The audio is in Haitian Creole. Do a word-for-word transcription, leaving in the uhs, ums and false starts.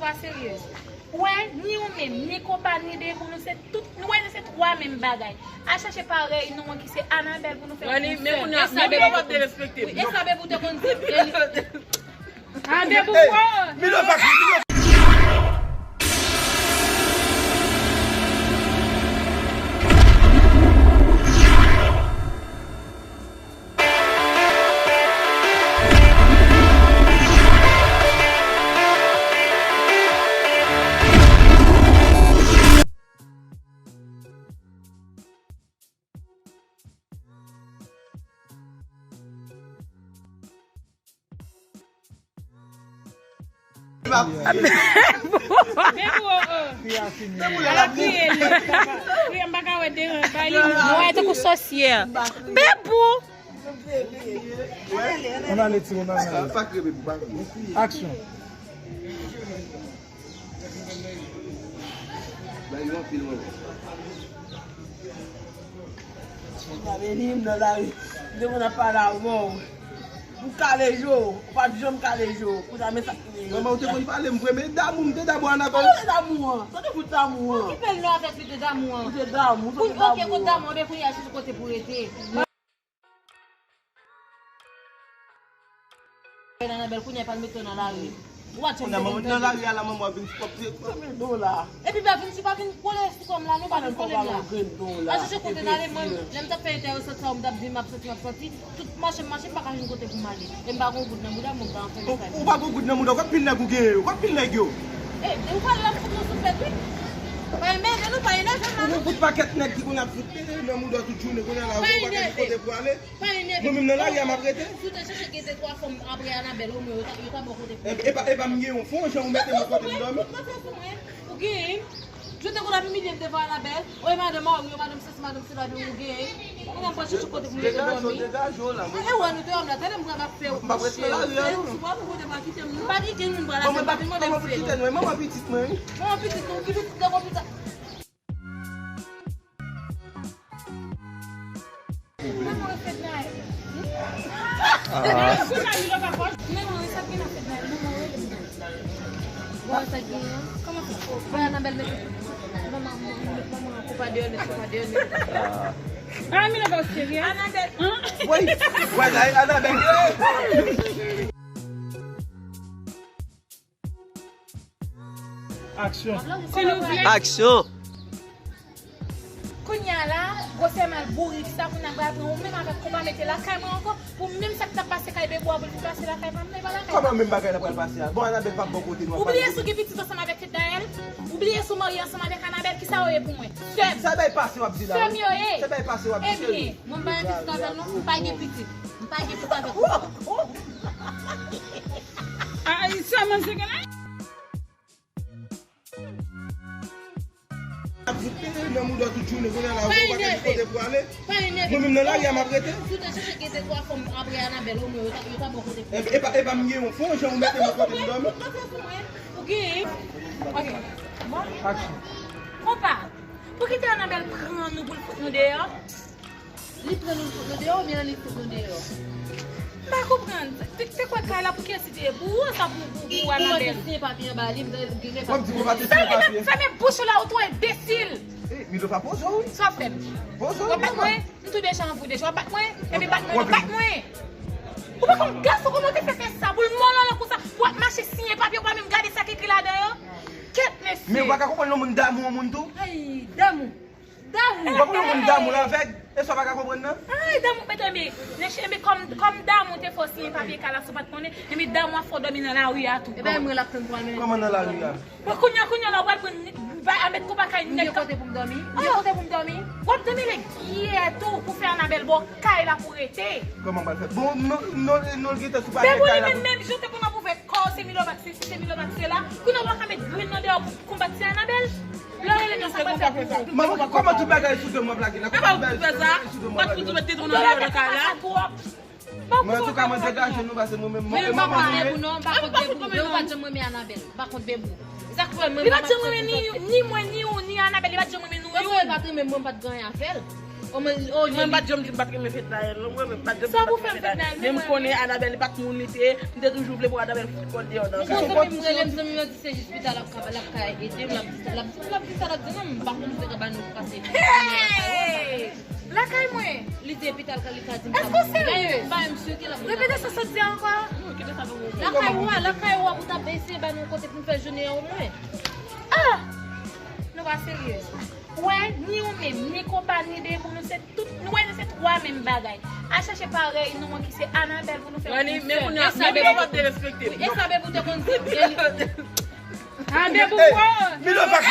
Twa seryez. Ou wè, ni ou menm, ni konpa, ni Bebou, nou se tout, nou wè, nou se twa menm bagay. Al chache parèy nou an ki se Anabèl pou nou fè yon sèl. Rani, men kounye a, men Bebou ap derespekte m. Wi, e sa Bebou te konn di. A, Bebou, Milo pa Bebou, oh, oh. Ala kriye li. Kriye, m pa ka wè devan, bay li. Mwen tankou sòsyè. Bebou. Ann ale, timoun, ann ale. Aksyon. Bay yo anpil mwen. Ou pa vini, m nan lari. M te konn ap pale avè w. Ou kale je w, ou pa t janm kale je w. Kounye a, men sa k rive. Manman, ou te konn pale m vre, men damou, m te damou Anabèl. Sa w te damou an? Sa w te fout damou an? Ki bèl non avèk li te damou an? Ou te damou, sa w te damou an. Kounye a, damou an, men kounye a, chèche kote pou rete. Anabèl, kounye a, pa l mete w nan lari. Ou pa t janm te konn tande. Nan lari a la, manman, w ap vin sipòte. Konbyen dola? Epi pa vin, si pa vin kole sou kò m la, non, pa vin kole m la. Pa chèche kote n ale, mwen, lè m t ap fè entèvansyon sa, m t ap di, m ap santi, m ap santi. Tout mache m mache, m pa ka jwenn kote pou m ale. E m pa gon goud nan bouda m, mwen pa anfèmen sa. Ou pa gon goud nan bouda w, konbyen nèg ou genyen yo? Konbyen nèg yo? E, de ou pale la, m fout nou sou fèt, wi. Pa enmève nou, pa enève m la, non. Ou fout pakèt nèg ki konn ap fout nan bouda w tout jounen, kounye a la, ou pa gen kote pou ale. Pa enève. Mwen menm nan lari a m ap rete. Si w te chèche gen de twa fanm apre Anabèl, omwen, yo ta, yo ta ba w kote pou rete. E, e pa, e pa m gen yon fon, jan ou mete m nan kote m dòmi. Ou genyen. Ou genyen. Jodi a w ap imilye m devan Anabèl. Oy, madanm, a wi, madanm sesi, madanm sela, men ou genyen. Ou menm pral chèche kote pou mete dòmi. Degaje w, degaje w la, mwen. E wè nou deyò m la, tande m pral ap fè w. M p ap rete nan lari a, non. Si w pa pou kote m a kite m, non. Pa gen moun pral ap fè, pa vin mande m fè, non. Manman pitit mwen, wi. Manman pitit nou, ki pitit nan konpita. Manman, fèt Nayèl. Ah. Manman, sa gen nan fèt Nayèl? Manman, rele m. Bon, sa gen an? Kòman sa? Bon, Anabèl met manman, manman, manman, koupa deyò, met koupa deyò, met koupa deyò. Ah. Ah, mi nan ba w serye? Anabèl. Woy, woy, Anabèl. Aksyon. Silvouplè. Aksyon. Kounye a la, gwosè mal bourik sa, kounye a pral pran ou menm avèk konpa mete lakay mwen ankò, pou menm sa k t ap pase kay Bebou a pou l vin pase lakay pa m, men pa lakay pa m. Kòman menm bagay la pral pase a? Bon, Anabèl p ap bò kote nou ap pase. Ou bliye si w gen pitit ansanm avèk Fednaelle? Ou bliye si w marye ansanm avèk Anabèl? Kisa yo ye pou mwen? Sè m. Sa bay pase w ap di la, wi. Sè m yo ye. Sa bay pase w ap di, seri. Ebyen, mwen m pa gen pitit avè l non, m pa gen pitit. M pa gen pitit avè l. Ah, sèlman se gen la. Ap fout nan mouda tout jounen, kounye a la, ou pa gen kote pou ale. Mwen menm nan lari a m ap rete. Si w te chèche gen de twa fanm apre Anabèl, omwen, yo ta, yo ta ba w kote pou. E, e pa, e pa m gen yon fon, jan ou mete m nan kote m dòmi. Ou gen. Ok. Bon. Aksyon. Konpa, pou kite Anabèl pran nou pou l fout nou deyò? Li pran nou, fout nou deyò, oubyen li fout nou deyò? M pa konprann. Te, te kwè kay la pou kiyès li te ye? Pou ou, sa pou, pou, pou Anabèl? Ou pa te siyen papye anba li, m te genlè pa. Wè m di pou pa te siyen papye. Fèmen, fèmen bouch ou la, ou twò enbesil. Eh, Milo pa poze w, wi. Sa w ap fè m? Poze w, wi. W ap bat mwen? M tou deja an vou deja. W ap bat mwen? Ebyen bat mwen, non, bat mwen. Ou pa konn gason kòman w te fè fè sa? Pou l mòlòlò konsa, w ap mache siyen papye, ou pa menm gade sa k ekri ladan yo? Kèt, mesye. Men ou pa ka konprann yon moun damou yon moun tou? Ay, damou. Damou. Ou pa konn yon moun damou l avèg? E sa w pa ka konprann nan? Ay, damou, mete men, men kòm, kòm damou te fè w siyen papye kay la, si w pa t konnen, men damou ap fè w dòmi nan lari a tou. E pa mwen l ap tann pou al mennen. Kòman nan lari a? Bon, kounye a, kounye a la, w pral pran, bay a met konpa kay nèg. M gen kote pou m dòmi? M gen kote pou m dòmi? W ap dòmi lè gyè tou pou fè Anabèl ba w kay la pou rete. Kòman m pral fè? Bon, non, non, non, l gentan sou papye kay la pou. Bebou li menm, menm jan w te konn ap ouvè kò w, se Milovac sesi, se Milovac sela. Kounye a w pa ka met grenn nan deyò pou konbat ti Anabèl. Lè w rele nan sa pral fè pou ou. Manman, kòman tout bagay sou do m w ap lage la? Kòman tout bagay sou do m w ap lage la? Ou pa fout ou met tèt ou nan deyò nan kay la. Mwen, antouka, mwen degaje nou, paske mwen menm, mwen, mwen, mwen, mwen, mwen, mwen pa kont Bebou, Bebou pa t janm renmen Anabèl, m pa kont Bebou. Li pa t janm renmen ni, ni mwen, ni ou, ni Anabèl, li pa t janm renmen nou youn. Li pa t renmen mwen, m pa t gen anyen avè l. Mwen pa t janm di m pa t renmen fèt Nayèl non, mwen menm pa t janm di m pa t renmen fèt Nayèl. Men m konnen Anabèl li pa t moun li te ye, m te toujou vle pou Anabèl fout kò l deyò nan. Yon zanmi m rele m, zanmi m di se jis pita l ap ka, l ap ka ede m, l ap di sa, l ap di sa, l ap di sa, l ap di non, m pa konn se ka ba nou pase. Lakay mwen. Li di epi tal ka li ka di m. Èske w serye? Ba m sou ki l ap. Repete sa sot di ankò. Lakay ou a, lakay ou a pou ta eseye ba nou kote pou n fè jounen an omwen. Ah! Nou pa serye. Wè, ni ou menm, ni konpa, ni Debou, nou se tout, nou wè nou se twa menm bagay. A chache parèy nou an ki se Anabèl pou nou fè konfyans. Men kounye a, Debou pa derespekte m. E sa Debou te konn di. A Debou, Milo pa